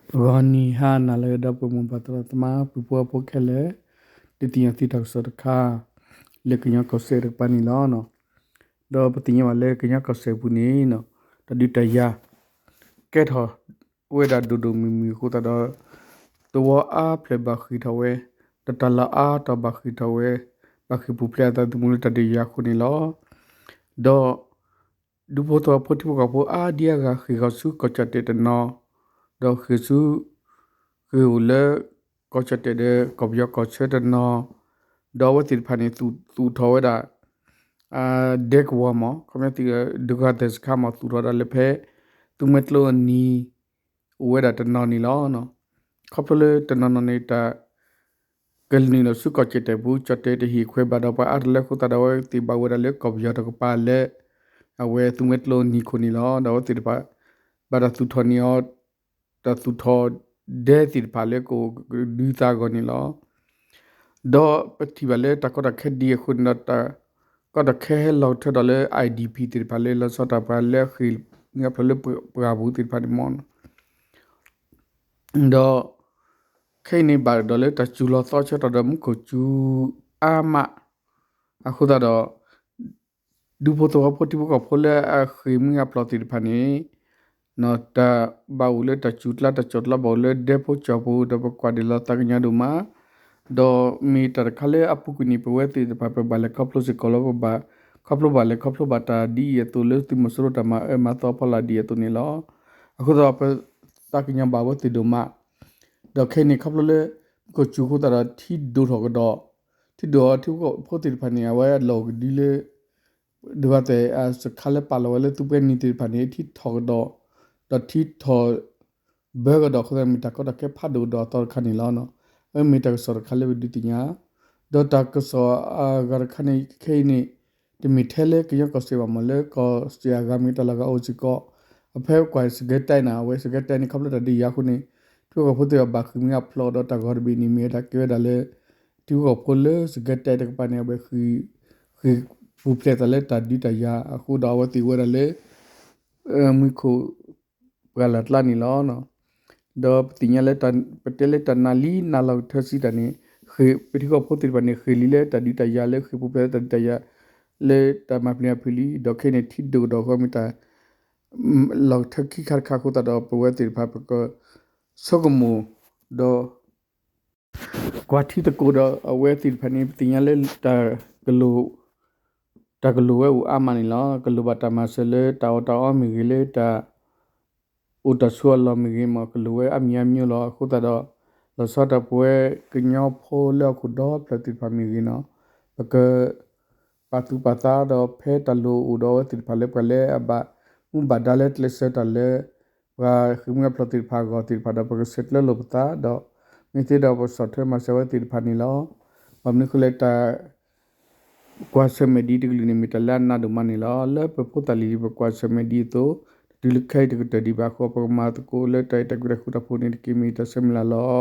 ဂီၤနံၤဟါနၤလၢအဂ့ၤ ဒီပုၢ်ဝဲၢ်မိၢ်ပၢ်သရၣ်သမါ ပုၢ်ဖိဝဲၢ်ဖိခဲလၢာ်, ဒုးသ့ၣ်ညါသုတၢ်ကစီၣ်တခါ လၢကညီကီၢ်စဲၣ်တကပၤန့ၣ်လီၤ. ဒီးပသ့ၣ်ညါဘၣ်လၢကညီကီၢ်စဲၣ်ပူၤန့ၣ် တၢ်ဒုးတၢ်ယၤ ကဲထီၣ်ဝဲဒၣ်ဒိၣ်ဒိၣ်မုၢ်မုၢ်အဃိသတးဒီး သဝီအါဖျၢၣ်ဘၣ်ဃ့ၢ်ထီၣ်ဝဲ, ဒီးတၢ်လီၢ်အါတီၤဘၣ်ဃ့ၢ်ထီၣ်ဝဲ, ဘၣ်ဃ့ၢ်ပူၤဖျဲးအသးသမူလၢတၢ်ဒုးယၤအဃိန့ၣ်လီၤ. ဒီး ဒူဖိသဝီဖိထံဖိကီၢ်ဖိအါဒံအါဂၤဃ့ၢ်ဃီၤဆူကီၢ်ကၠီၣ်တဲၣ်တနီၤ, ဒီးဃ့ၢ်ဆူ ဃ့ၢ်အိၣ်လၢ ကီၢ်ကၠီၣ်တဲၣ်ဒီးကီၢ်ပယီၤကီၢ်ဆၢတနီၤ, ဒီးအဝဲသ့ၣ်တဖၣ်န့ၣ် သူၣ်ထီၣ်ဝဲဒၣ် ဒဲကဝီၤမး ခီပညီသ့ၣ် ဒုက္ခသည်စခန်းမး သူၣ်ထီၣ်ဒၣ်လၢဖဲ သူမှဲကျိအနံၤ အိၣ်ဝဲဒၣ်တနီၤန့ၣ်လီၤ. ခီဖျိလၢတနီၤနီၤန့ၣ် တၢ် ကလုာ်န့ၣ်လီၤဆူကီၢ်ကၠီၣ်တဲၣ်ပူၤ ကၠီၣ်တဲၣ်တဟ့ၣ်ခွဲးဘၣ်ဒီးပှၤအါတလၢအဃိသတးဒီး အဝဲသ့ၣ်ဘၣ်ဝဲဒၣ်လၢကီၢ်ပယီၤတကပၤလၢ အဝဲသူမှဲကျိအနံၤခိၣ်န့ၣ်လီၤ. ဒီးအဝဲသ့ၣ်တဖၣ် ဘၣ်တၢ်သူၣ်ထီၣ်န့ၢ်အီၤ တၢ်သူၣ်ထီၣ်ဒဲသ့ၣ်တဖၣ်လၢကအိၣ်ကဒုသးအဂီၢ်န့ၣ်လီၤ. ဒီးပထံၣ်ဘၣ်လၢတၢ်ကီတၢ်ခဲဒ်အံၤအဃိန့ၣ်ဒီး တၢ်ကီတၢ်ခဲဟဲလီၤကထၢဒီးလၢ IDP သ့ၣ်တဖၣ်လၢလီၤဆီဒၣ်တၢ်ပှၤလၢအဃ့ၢ်မုၢ်အဖျိလၢပှၢ်ပူၤသ့ၣ်တဖၣ်န့ၣ်မး ဒီး ခဲအံၤန့ၣ်ဘၣ်ဒီးလၢတၢ်စူၤလီၤသီဆၢထီၣ်ဒီး မူခိၣ်စူၤအါမး အဃိသတးဒီး ဒူဖိသဝီဖိထံဖိကီၢ်ဖိလၢအဃ့ၢ်မုၢ်အဖျိသ့ၣ်တဖၣ်န့ၣ် တၢ်ဘၣ်အိၣ်လၢတၢ်စူၤကျါတၢ်စူၤကျါဘၣ်အိၣ်လၢဒဲဖိကၠီၤပူၤ ဒီးပကွၢ်ဒၣ်လီၤသးကညီၤဒိၣ်မး ဒီးမ့ၢ်တၢ်တခါလၢအပူၤကွံာ်န့ၣ် ပဝဲသ့ၣ်တဖၣ်ပဘၣ်လဲၤခီဖျိစ့ၢ်ကီးလီၤ. ပဘၣ် ခီဖျိဘၣ်လဲၤခီဖျိဘၣ်တၢ်ဒ်အံၤအသိးလၢသုးမီၤစိရိၤတၢ်မၤအၢမၤသီအဖီလာ်ဒ်အံၤအသိးန့ၣ်လီၤ. အဃိသတးဒီး ပသးကညီၤဘၣ်ဝဲသ့ၣ်ဒိၣ်မး ဒီးခဲအံၤန့ၣ် ခီဖျိလၢ မူခိၣ်စူၤအဃိသတးဒီး ထံဒိၣ်ထီၣ်ကဒီး, ထံဒိၣ်အီၤထံဖိကီၢ်ဖိသ့ၣ်တဖၣ်န့ၣ် အဝဲအလီၢ်အိၣ်ကဒုလၢ ဒုၣ်ဒါသ့ၣ်အစခါလၢပာ်လီၤဝဲလၢသူပှဲၤနံၤသ့ၣ်တဖၣ်န့ၣ် ထံထီၣ်ကဒီး, ဒီးထံထီၣ် ဘၢကဒီးအဃိသတး မ့ၢ်တၢ်ကီတၢ်ခဲဖးဒိၣ်ကဒီးအသီတခါန့ၣ်လီၤ. အမ့ၢ်တၢ်ကစီၣ်တခါလၢပဒုးသ့ၣ်ညါ, ဒီးတၢ်ကစီၣ်အဂၤတခါန့ၣ် ခဲအံၤန့ၣ် တမ့ၢ်ထဲလၢကညီကီၢ်စဲၣ်ဘၣ်မး လၢကီၢ်စဲၣ်အဂၤမ့ၢ်တၢ်လီၢ်ဂၤအိၣ်စ့ၢ်ကီး, အဖဲကွၢ်စကဲတဲးန့ၣ် အဝဲစကဲတဲးန့ၣ် ခီဖျိတၢ်ဒုးယၤအဃိန့ၣ် ထံဖိကီၢ်ဖိသ့ၣ်တဖၣ်ဘၣ်ဃ့ၢ်မုၢ်အဖျိဒီးတၢ်ဂီၤတဘ့ၣ်န့ၣ် မ့ၢ်ဝဲဒၣ်ကဲဝဲဒၣ်လၢ ထံဖိကီၢ်ဖိလၢစကဲတဲးတကပၤန့ၣ် အဝဲ ဃ့ၢ်ပူၤဖျဲးသးလၢတၢ်ဒုးတၢ်ယၤအဃိဒီး အဝဲသ့ၣ်အိၣ်ဝဲဒၣ်လၢ မူခိၣ် ပှၢ်လၢ်ကျါန့ၣ်လီၤ. ဒီးပသ့ၣ်ညါလၢ ပတဲလၢတၢ်နာ်လံနာ်လီၤကထၢဆံတၢ်န့ၣ် ဃ့ၢ်ပထံကီၢ်ဖိသ့ၣ်တဖၣ်န့ၣ် ဃ့ၢ်လံလၢတၢ်ဒုးတၢ်ယၤလၢဃ့ၢ်ပူၤဖျဲးလၢတၢ်ဒုးတၢ်ယၤ လၢတၢ်မၤပျံၤအဖုၣ်လံ, ဒီးခဲအံၤန့ၣ် ထံဒိၣ်ကဒီးဃီမ့ၢ်တၢ် လီၤကထၢခံခါတခါအဃိသတးဒီး ပဝဲသ့ၣ်တဖၣ်ပက ဆိကမိၣ် ဒီး ကွၢ်ထံသကိးဒီး အဝဲသ့ၣ်တဖၣ်န့ၣ် ပသ့ၣ်ညါလၢ တၢ်ကလိၣ်ဝဲအိၣ်အါမးန့ၣ်လီၤ. ကလိၣ်ဘၣ်တၢ်မၤစၢၤလၢတၢ်အီၣ်တၢ်အီမ့ၢ်ဂ့ၤ လၢတၢ် အိၣ်တၢ်ဆိးအလီၢ်မ့ၢ်ဂ့ၤမး ကလိၣ်ဝဲအါမံၤအါမံၤလီၤ. အဃိသတးဒီး လီၤဆီဒၣ်တၢ်ပဝဲကညီဖိလၢဟီၣ်ခိၣ်ဒီဖျၢၣ်သ့ၣ်တဖၣ်မ့ၢ်ဂ့ၤန့ၣ် ပက ပာ်သူၣ်ပာ်သးဒီးဖဲတၢ်လိၣ်အိၣ်ဒီးအဝဲသ့ၣ်တဖၣ်လၢပှၤလၢအဘၣ်မူဘၣ်ဒါလၢကျဲးစၢးတၢ်လၢ ပှၤဃ့ၢ်မုၢ်အဖျိသ့ၣ်တဖၣ်အဂီၢ်သ့ၣ်တဖၣ်ဒီး ပကဆဲးကျၢလိာ်ပသးဒီး မ့ၢ်သ့ဒီးပဆီၣ်ထွဲမၤစၢၤဝဲသ့ၣ်တဖၣ်န့ၣ်လီၤ. ဘၣ်မနုၤအဃိလဲၣ် တၢ် ကွၢ်ဆၢၣ်မဲာ်ဒ်တကလုာ်န့ၣ် မ့ၢ်တၢ်လၢအနးဒိၣ်မးန့ၣ်လီၤ. လၢပဖိသၣ်လံၤလံၤ ပကွၢ်ဆၢၣ်မဲာ်ဒ်အသိး တတုၤလၢခဲအံၤတကတၢၢ်ဒံးဘၣ်အဃိ ပကမၤသကိးလၢတၢ်အဲၣ်တၢ်ကွံတၢ်ဃူတၢ်ဖိးန့ၣ်တက့ၢ် မ့ၢ်တၢ်ဆၢမုၢ်လၢ်လီၤ.